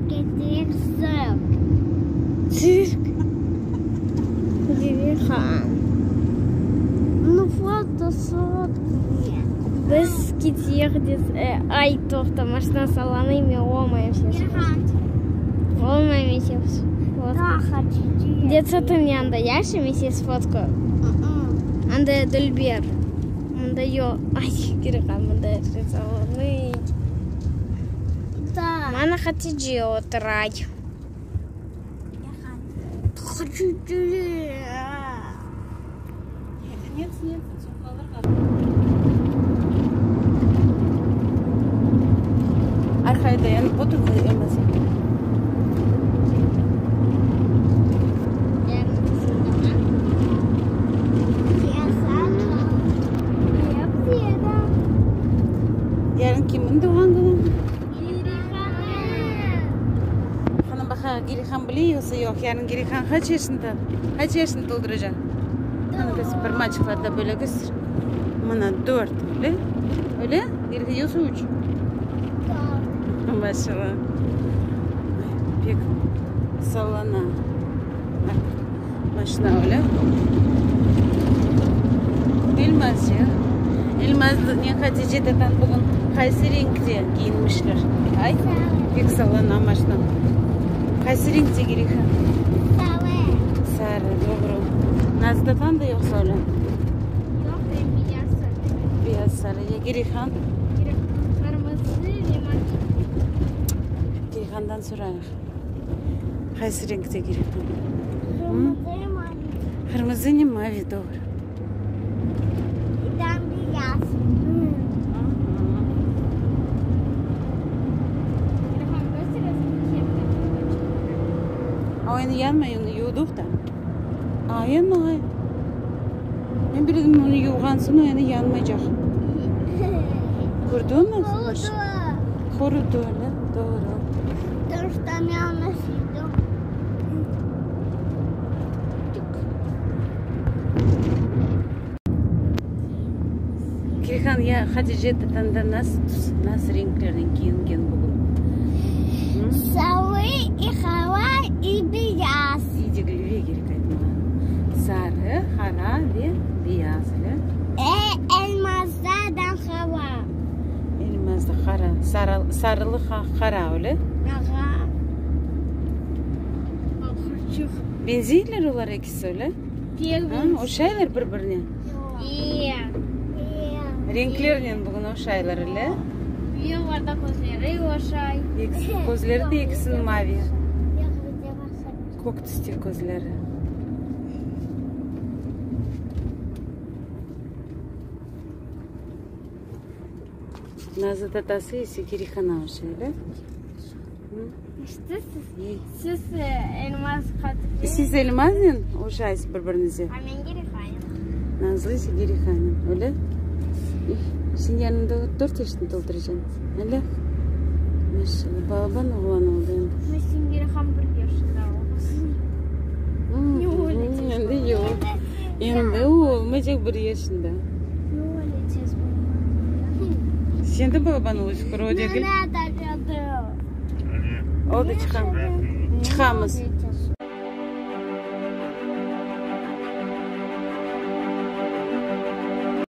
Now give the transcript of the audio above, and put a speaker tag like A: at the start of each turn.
A: Keteyik tsirk.
B: Tsirk. Girihan.
A: Nu foto sotki.
B: Biz keteyik Ay, toqta, maşina sallanay, men olmayım seni.
A: Girihan.
B: Olmayım men seni
A: Da хочу.
B: Detsadtıñ yanında yahşı, men seni sfotkayım. Anda dülber. Mında yoq. Ay, Girihan, mında er şey sallanay.
A: Da.
B: Mana Hatice oturay.
A: Хочу.
C: Arqaya dayanıp otur, Elmaz. Yarın kimniñ doğğan künü? Hanım, baqa, Girihan bile yoqsa yoq? Yarın Girihan qaç yaşında? Qaç yaşını tolduracaq? Ana, köster, parmaçıqlar da böyle köster. Mına, dört, öyle? Öyle? Girihan, yoqsa üç? Maşallah. Ay, pek sallana. Maşina öyle. Elmaz ya. Elmaznen Hatice tatan bugün qaysı renkte kiyinmişler? Ay, pek sallana maşina. Qaysı renkte Girihan?
A: Sarı.
C: Sarı, doğru. Nazlı tatan da yoqsa öyle?
B: Yoq, men beyaz sarı.
C: Beyaz sarı. Ya Girihan?
B: Qırmızı ve mavi.
C: Girihandan sorayıq. Qaysı renkte Girihan?
A: Qırmızı mavi.
C: Qırmızı ne mavi, doğru.
A: Tam beyaz.
B: Girihan, kösteresiñ
C: A endi yanmay, onı yuvdıq da. A, yanmay. Men bildim, onı yuvğan soñ o endi yanmaycaq. Kördiñmi?
A: Qurudı.
C: Qurudı, öyle, doğru.
A: Потому что men onı süydim.
C: Girihan, ya Hatice tatanda nasıl tüs, nasıl renklerden kiyingen bugün?
A: Sarı и qara и beyaz.
C: İyi degil, ve kerek aytmağa. Sarı, qara ve beyaz, öyle?
A: E, Elmazda da qara.
C: Elmazda qara, sarı, sarılı qara, öyle?
A: Ağa.
C: Benzeyler olar ekisi, öyle? Ha, oşaylar bir-birine?
B: İyi.
C: Renklernen bugün oşaylar, öyle?
B: Yoq, közleri oşay.
C: Ekisi, közleri de ekisiniñ mavi. Kök tüste közleri. Nazlı tatası ise Girihanğa oşay, öyle?
B: İşte siz, siz Elmaz Hatice.
C: Siz Elmaznen oşaysız bir-biriñize.
B: A men Girihanen.
C: Nazlı ise Girihanen, öyle? Sen yarın dört yaşını tolduracaksın, öyle? Maşallah, balaban oğlan oldı endi.
B: Men sen Girihan bir yaşında olsun.
C: Endi yoq. Endi olmaycaq bir yaşında. Sen de balaban olacaq, degil. Oldı, çıqam. Çıqamız.